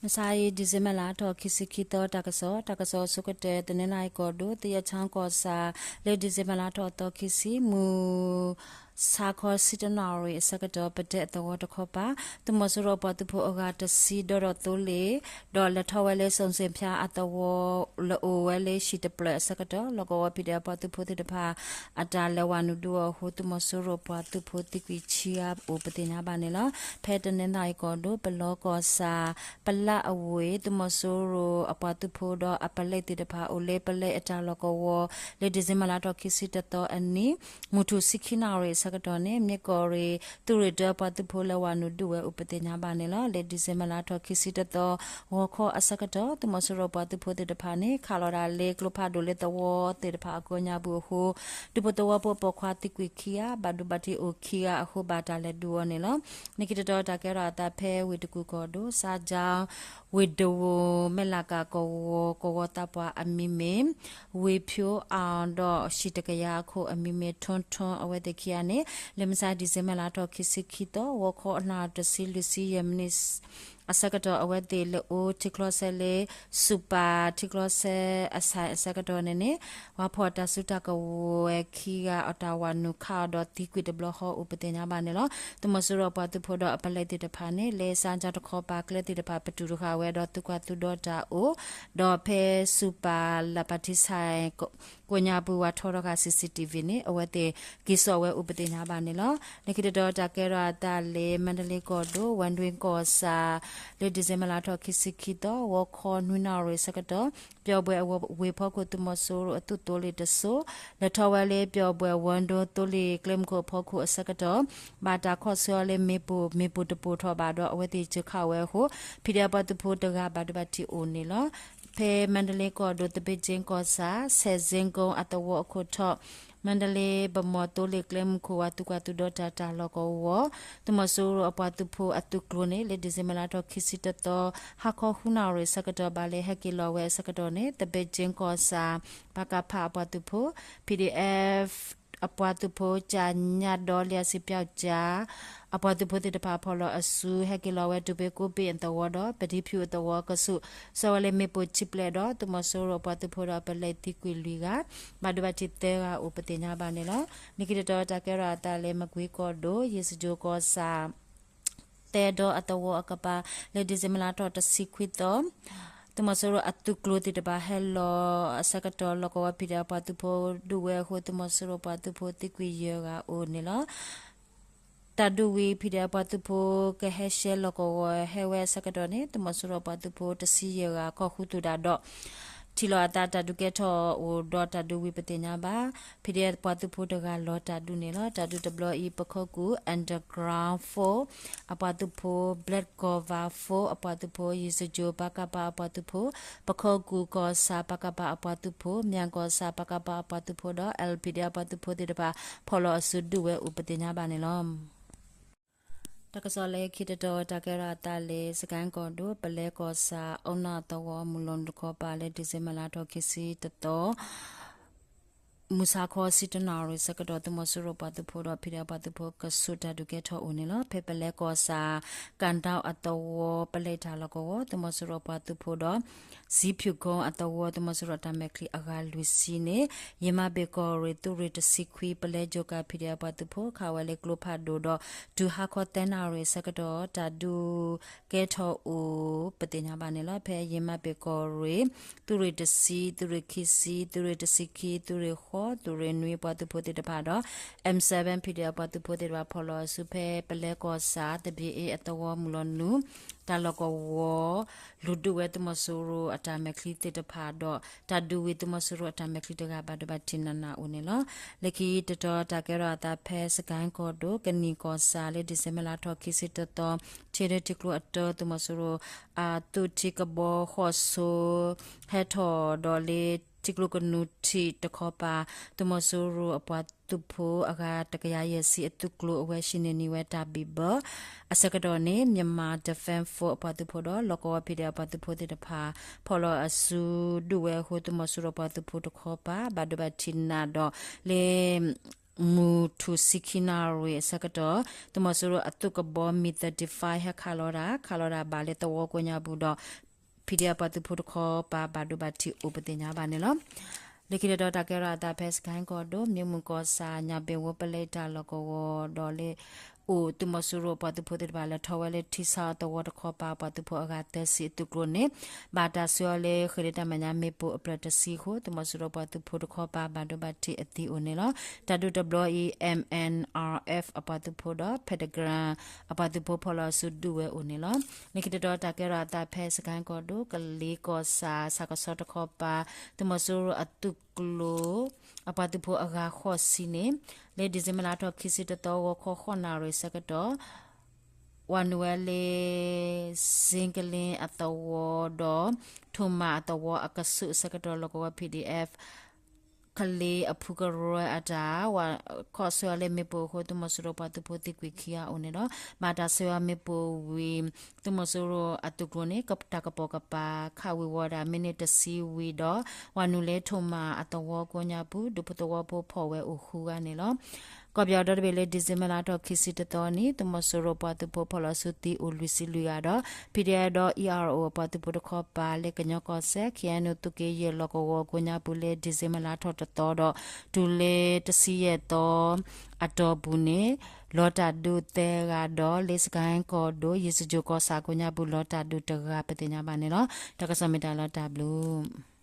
မုၢ်ဆါအံၤ December လါထီၣ်ခံဆံခံသီ တၢ်ကစီၣ်, တၢ်ကစီၣ်အဆိကတၢၢ် တနီသရံၣ်ကီၢ်ဒိၣ် သယဲးချီကီၢ်ဆၣ် လၢ December လါထီၣ်သီခံဆံ မုၢ်ဆါခီဆံတနၣ်ရံၣ်အဆၢကတီၢ် ပဒဲအသဝီတခီပၤ သုးမီၤစိရိၤပှၤသုးဖိအဂၤတဆံဒီးဒီးသိလ့ၣ် ဒီးလဲၤထီၣ်ဝဲလၢ စုန်စ့ၣ်ဖၠါ အသဝီ လၢအိၣ်ဝဲလၢဟံၣ်တဖျၢၣ်အဆၢကတီၢ် လီၢ်ကဝီၤ ဖံးဒဲး အပှၤသုးဖိသ့ၣ်တဖၣ် အတၢ်လဲၤဝးနုာ်ဒုးအီၤအဃိ သုးမီၤစိရိၤပှၤသုးဖိသံကွံာ်ဆံဂၤအိၣ်ပသ့ၣ်ညါဘၣ်န့ၣ်လီၤ. ဖဲတနီသရံၣ်ကီၢ်ဒိၣ် ပလီကီၢ်ဆၣ် ပလၣ်အဝ့ၢ် သုးမီၤစိရိၤအပှၤသုးဖိဒီးအပလဲသ့ၣ်တဖၣ် အိၣ်လၢပလဲအတၢ်လီၢ်ကဝီၤ လၢ December လါထီၣ်ခံဆံတသီအနံၤ မုၢ်ထူၣ်ဆံခံနၣ်ရံၣ်အဆၢကတီၢ်န့ၣ် မ့ၢ်ကီၢ်ရ့ၣ် သုးရ့ၣ်တၢအပှၤသုးဖိလဲၤဝးနုာ်ဒုးဝဲအိၣ်ပသ့ၣ်ညါဘၣ်န့ၣ်လီၤ. လၢ December လါထီၣ်ခံဆံတသီ ဂီၤခီအဆၢကတီၢ် သုးမီၤစိရိၤပှၤသုးဖိသ့ၣ်တဖၣ်န့ၣ် ခးလီၤဒၣ်လၢကျိဖးဒိၣ်လၢသဝီသ့ၣ်တဖၣ်အကိးညါပူၤအဃိ ဒူဖိသဝီဖိပိာ်ခွါသံကွံာ်ခံဂၤ ဘၣ်ဒိဘၣ်ထံးအိၣ်ခံဂၤအဃိ ဘၣ်တၢ်လဲၤဒုးအီၤန့ၣ်လီၤ. လၢခံတတီၤတၢ်ကဲထီၣ်အသးဖဲဝ့ၢ်တကူၣ်ကီၢ်ဒိၣ် စါကၠီ ဝ့ၢ်ဒဝိၣ် မဲၢ်လးကၤကဝီၤ ကဝီၤသးပှၢ်အမံၤမ့ၢ် ဝ့ၢ်ဖၠိအၣ်ဒီး ဟံၣ်တကယၤအခိၣ်အမံၤမ့ၢ် ထွန်းထွန်း အဝဲသ့ၣ်ခံဂၤန့ၣ် လၢမုၢ်ဆါ December လါထီၣ်ခံဆံခံသီ ဂီၤခီအနၣ်ရံၣ်တဆံလွံၢ်ဆံယဲၢ်မံးနံး အဆၢကတီၢ် အဝဲသ့ၣ်လဲၤအိၣ်ထံချီဆၢလၢ စူၣ်ပၢ်ထံချီဆၢအဆၢ အဆၢကတီၢ်န့ၣ်န့ၣ် ပှၤဖီၣ်တၢ်စုတၢ်ကဝဲၤခံဂၤအတၢ်ဝးနုာ်ခးအီၤဒီးသံကွံာ်တဘျီဃီအိၣ်ပသ့ၣ်ညါဘၣ်န့ၣ်လီၤ. သုးမီၤစိရိၤအပှၤသုးဖိဒီးအပလဲသ့ၣ်တဖၣ်န့ၣ် လၢစါကၠီတခီပၤ ကျဲသ့ၣ်တဖၣ်ပတုာ်တဃာ်ဝဲဒီး သုးကွၢ်သုးဒီတၢ်အိၣ် ဒီးဖဲစူၣ်ပၢ်လၢ်ပၣ်ထံဆၣ် ကိးညါပူၤဝးထီထီၣ်ဃာ် CCTV န့ၣ် အဝဲသ့ၣ်က့ၤစိာ်ဝဲအိၣ်ပသ့ၣ်ညါဘၣ်န့ၣ်လီၤ. လၢခံတတီၤတၢ်ကဲထီၣ်အသးလၢ မါဒလ့ကီၢ်ဒိၣ် ဝၣ်ဒွ့ကီၢ်ဆၣ် လၢ December လါထီၣ်ခံဆံခံသီ ဂီၤခီနွံနၣ်ရံၣ်အဆၢကတီၢ် ပျီၣ်ဘွဲၣ်အဝ့ၢ်ဖီခိၣ်သုးမီၤစိရိၤအသုးသိလ့ၣ်တစိၤ လဲၤထီၣ်ဝဲလၢပျီၣ်ဘွဲၣ်ဝၢဒိသိလ့ၣ်ကျဲမုၢ်ခိၣ်အဖီခိၣ်အဆၢကတီၢ် ဘၣ်တၢ်ခီၣ်ဆၢအီၤလၢမ့ၣ်ပိၢ် မ့ၣ်ပိၢ်တပိၢ်ထီၣ်ဘၣ်ဒီး အဝဲသ့ၣ်စၢၤခးဝဲအဃိ ဖံးဒဲးအပှၤသုးဖိတဂၤဘၣ်ဒိဘၣ်ထံးအိၣ်န့ၣ်လီၤ. ဖဲမါဒလ့ကီၢ်ဒိၣ် သဘ့ၣ်ကၠ့ကီၢ်ဆၣ် ဆဲးစ့ကီအသဝီအခိၣ်ထီၣ် မါဒလ့ပမီၤသိလ့ၣ်ကျဲမုၢ်ခိၣ်ဝးသုးကွၢ်သုးဒီတၢ်တၢ်လီၢ်ကဝီၤ သုးမီၤစိရိၤအပှၤသုးဖိအသုးကျိၤန့ၣ် လၢ December လါထီၣ်ခံဆံတသီ ဟါခီဃုနၣ်ရံၣ်အဆၢကတီၢ် ဘၣ်လဲၤဟဲက့ၤလီၤဝဲအဆၢကတီၢ်န့ၣ် သဘ့ၣ်ကၠ့ကီၢ်ဆၣ် ပကဖ အပှၤသုးဖိ PDF အပှၤသုးဖိ ကၠၤညၣ်ဒီလံအစံးပၠီကၠၤ အပှၤသုးဖိသ့ၣ်တဖၣ်ဖီၣ်လီၤအစု ဟဲက့ၤလီၤဝဲ တူၢ်ဘ့ကိးဘ့ၣ်အသဝီဒီး ပဒံဖၠူၣ်အသဝီ ကဆူၣ် ဆှၢဝဲလၢမ့ၣ်ပိၢ်ဆံးပျဲၢ်ဒီး သုးမီၤစိရိၤအပှၤသုးဖိဒီးပလဲသံကွံာ်လွံၢ်ဂၤ ဘၣ်ဒိဘၣ်ထံးသၢဂၤအိၣ်ပသ့ၣ်ညါဘၣ်န့ၣ်လီၤ. လၢခံတတီၤတၢ်ကဲထီၣ်အသးလၢမကွ့ကီၢ်ဒိၣ် ယ့ၣ်စကၠိၤကီၢ်ဆၣ် သဲဒီအသဝီအကပၤ လၢ December လါထီၣ်တဆံခွံသီ သုးမီၤစိရိၤအသုးကျိၤသ့ၣ်တဖၣ်ဟဲလီၤအဆၢကတီၢ် လီၢ်ကဝီၤဖံးဒဲးအပှၤသုးဖိဒုးဝဲအဃိ သုးမီၤစိရိၤပှၤသုးဖိသံကွံာ်ယဲၢ်ဂၤအိၣ်န့ၣ်လီၤ. တၢ်ဒုးဝံၤ ဖံးဒဲးအပှၤသုးဖိကဟဲရှဲလီၢ်ကဝီၤဟဲဝဲအဆၢကတီၢ်န့ၣ် သုးမီၤစိရိၤပှၤသုးဖိတဆံယဲၢ်ဂၤ ကီၢ်ဃုသူၣ်တၢ်ဒီး ထံၣ်လိာ်အသးတၢ်ဒုးကဲထီၣ်အိၣ်ဒီးတၢ်ဒုးဝံၤပသ့ၣ်ညါဘၣ်. ဖံးဒဲးပှၤသုးဖိတဂၤလီၤတၢ်ဒုးန့ၣ်လီၤ. တၢ်ဒုးတဘျီအံၤ ပခိၣ်ကူၣ် underground force အပှၤသုးဖိ Black Cobra force အပှၤသုးဖိ ယ့ၣ်စကၠိၤ ပကဖ အပှၤသုးဖိ ပခိၣ်ကူၣ်ကီၢ်ဆၣ် ပကဖ အပှၤသုးဖိ မၠၣ်ကီၢ်ဆၣ် ပကဖ အပှၤသုးဖိဒီး LPD အပှၤသုးဖိသ့ၣ်တဖၣ် ဖီၣ်လီၤအစုဒုးဝဲအိၣ်ပသ့ၣ်ညါဘၣ်န့ၣ်လီၤ. တၢ်ကစီၣ်လၢခံတတီၤ တၢ်ကဲထီၣ်အသးလၢ စကဲၣ်ကီၢ်ဒိၣ် ပလဲကီၢ်ဆၣ် အီနၣ်သဝီ မုၢ်လီၤနုာ်တခီပၤလၢ December လါထီၣ်ခံဆံတသီ မုၢ်ဆါခီဆံတနၣ်ရံၣ်ဆၢကတီၢ် သုးမီၤစိရိၤပှၤသုးဖိဒီး ဖံးဒဲးပှၤသုးဖိ ကဆူးတၢ်ဒုးကဲထီၣ်အိၣ်န့ၣ်လီၤ. ဖဲပလဲကီၢ်ဆၣ် ကၣ်ဒၣ်အသဝီ ပလဲတၢ်လီၢ်ကဝီၤ သုးမီၤစိရိၤပှၤသုးဖိဒီး စံဖၠူၣ်ကီအသဝီ သုးမီၤစိရိၤတၢ်မဲာ်ချံအဂၤလွံၢ်ဆံန့ၣ် ယမၤဘ့ၣ်ကီၢ်ရ့ၣ် သုးရ့ၣ်တဆံခွံ ပလဲကၠိကၤ ဖံးဒဲးပှၤသုးဖိ ခးဝဲလၢကျိဖးဒိၣ်ဒီး တုၤဟါခီသၢနၣ်ရံၣ်ဆၢကတီၢ် တၢ်ဒုးကဲထီၣ်အိၣ်ပသ့ၣ်ညါဘၣ်န့ၣ်လီၤ. ဖဲယမၤဘ့ၣ်ကီၢ်ရ့ၣ် သုးရ့ၣ်တဆံ, သုးရ့ၣ်ခံဆံ, သုးရ့ၣ်တဆံခံ, သုးရ့ၣ်ဃိး, သုးရ့ၣ်နွံ ပှၤသုးဖိသ့ၣ်တဖၣ်ဒီး M seven PDF ပှၤသုးဖိသ့ၣ်တဖၣ် ဖီၣ်လီၤအစုဖဲပလဲကီၢ်ဆၣ် သဘ့ၣ်အ့အသဝီမုၢ်လီၤနုာ် တၢ်လီၢ်ကဝီၤ လူၤဒုးဝဲသုးမီၤစိရိၤအတၢ်မဲာ်ချံသ့ၣ်တဖၣ်ဒီး တၢ်ဒုးဝံၤသုးမီၤစိရိၤအတၢ်မဲာ်ချံတဂၤ ဘၣ်ဒိဘၣ်ထံးနးနးအိၣ်န့ၣ်လီၤ. လၢခံတတီၤ တၢ်ကဲထီၣ်အသးဖဲစကဲၣ်ကီၢ်ဒိၣ် ကနံၣ်ကီၢ်ဆၣ်လၢ December လါထီၣ်ခံဆံတသီ ထံဒၢထံကျိအတၢ သုးမီၤစိရိၤ အသုးထံကဘီဃိးစိ ဟဲထီၣ်ဒီးလၢထံကျိကနူၤထံးတခီပၤ သုးမီၤစိရိၤအပှၤသုးဖိအဂၤတကယၤယဲၢ်ဆံ အသုးကျိၤအဝဲ ဟံးန့ၢ်န့ၢ်ဝဲတၢ်ဘံၣ်ဘၢ အဆၢကတီၢ်န့ၣ် Myanmar Defense Force အပှၤသုးဖိဒီး လီၢ်ကဝီၤဖံးဒဲးအပှၤသုးဖိသ့ၣ်တဖၣ် ဖီၣ်လီၤအစုဒုးဝဲအဃိ သုးမီၤစိရိၤပှၤသုးဖိတခီပၤ ဘၣ်ဒိဘၣ်ထံးနးဒီးလၢ မုၢ်ထူၣ်ဆံခံနၣ်ရံၣ်အဆၢကတီၢ် သုးမီၤစိရိၤအသုးကဘီ မံၣ်သၢၣ်တံၣ်ဖး ဟဲခးလီၤတၢ် ခးလီၤတၢ်ဘၣ်လၢသဝီကိးညါပူၤဒီး PDF ပှၤသုးဖိတခီပၤဘၣ်ဒိဘၣ်ထံးအိၣ်ပသ့ၣ်ညါဘၣ်န့ၣ်လီၤ. လၢခံတတီၤတၢ်ကဲထီၣ်အသးဖဲစကဲၣ်ကီၢ်ဒိၣ် မ့ၢ်မုၢ်ကီၢ်ဆၣ် ညၣ်ဘ့ၣ်ဝ့ပလဲတၢ်လီၢ်ကဝီၤဒီးလၢ အိၣ်သုးမီၤစိရိၤပှၤသုးဖိသ့ၣ်တဖၣ်လၢထီၣ်ဝဲလၢထံဆၣ်အသဝီတခီပၤ ပှၤသုးဖိအဂၤသၢဆံအသုးကျိၤန့ၣ် ဘၣ်တၢ်ဆှၢအီၤလၢဃ့ၢ်လၢတၢ်မဲာ်ညါမ့ၣ်ပိၢ်အဖျၢၣ်တဆံအဃိ သုးမီၤစိရိၤပှၤသုးဖိတခီပၤဘၣ်ဒိဘၣ်ထံးအသံအိၣ်န့ၣ်လီၤ. တၢ်ဒုးတဘျီအံၤ M N R F အပှၤသုးဖိဒီး Pentagon အပှၤသုးဖိဖီၣ်လီၤစုဒုးဝဲအိၣ်န့ၣ်လီၤ. လၢခံတတီၤတၢ်ကဲထီၣ်အသးဖဲစကဲၣ်ကီၢ်ဒိၣ် ကလ့ကီၢ်ဆၣ် ဆၣ်ကဆီတခီပၤ သုးမီၤစိရိၤအသုးကျိၤ အပှၤသုးဖိအဂၤဃိးဆံန့ၣ် လၢ December လါထီၣ်ခံဆံတသီ ဂီၤခီဃိးနၣ်ရံၣ်ဆၢကတီၢ် ဝၤနုာ်ဝဲလၢ စ့ကလ့အသဝီဒီး ထိၣ်မးအသဝီအကဆူးအဆၢကတီၢ် လီၢ်ကဝီၤ PDF ကလ့အဖုကရၢအတၢ် ဝၤခီၣ်ဆှၢအီၤလၢမ့ၣ်ပိၢ်အဃိ သုးမီၤစိရိၤပှၤသုးဖိသံကွံာ်ခံဂၤအိၣ်န့ၣ်လီၤ. ဘၣ်တၢ်ဆှၢအီၤမ့ၣ်ပိၢ်ဝံၤ သုးမီၤစိရိၤအသုးကျိၤန့ၣ် တၢ်ကပိာ်ကပၤ ခးဝံၤဝီၤဒၣ် မံးနံးတဆံဝံၤဒီး ဝၤနုာ်လၢထိၣ်မးအသဝီကိးညါပူၤ ဒူဖိသဝီဖိဖီၣ်ဝဲအိၣ်ဃုဂၤန့ၣ်လီၤ. ကီၢ်ပယီၤဒီတဘ့ၣ်လၢ December လါထီၣ်ခံဆံတသီန့ၣ် သုးမီၤစိရိၤပှၤသုးဖိဖီၣ်လီၤစုသံအိၣ်လွံၢ်ဆံလွံၢ်ဂၤဒီး PDF ဒီး E R O အပှၤသုးဖိတခီပၤလၢကညီကီၢ်စဲၣ် K N U သုးက့ယဲၢ်လီၢ်ကဝီၤကိးညါပူၤလၢ December လါထီၣ်တသီဒီး တုၤလၢတဆံယဲၢ်သီအတီၢ်ပူၤန့ၣ် လီၤတၢ်ဒုးသၢဂၤဒီး လၢစကဲၣ်ကီၢ်ဒိၣ် ယ့ၣ်စကြိၣ်ကီၢ်ဆၣ်ကိးညါပူၤ လီၤတၢ်ဒုးတဂၤပသ့ၣ်ညါဘၣ်န့ၣ်လီၤ. တၢ်ကစီၣ်မ့ၢ်တၢ်လီၤတၢ်ဘျုး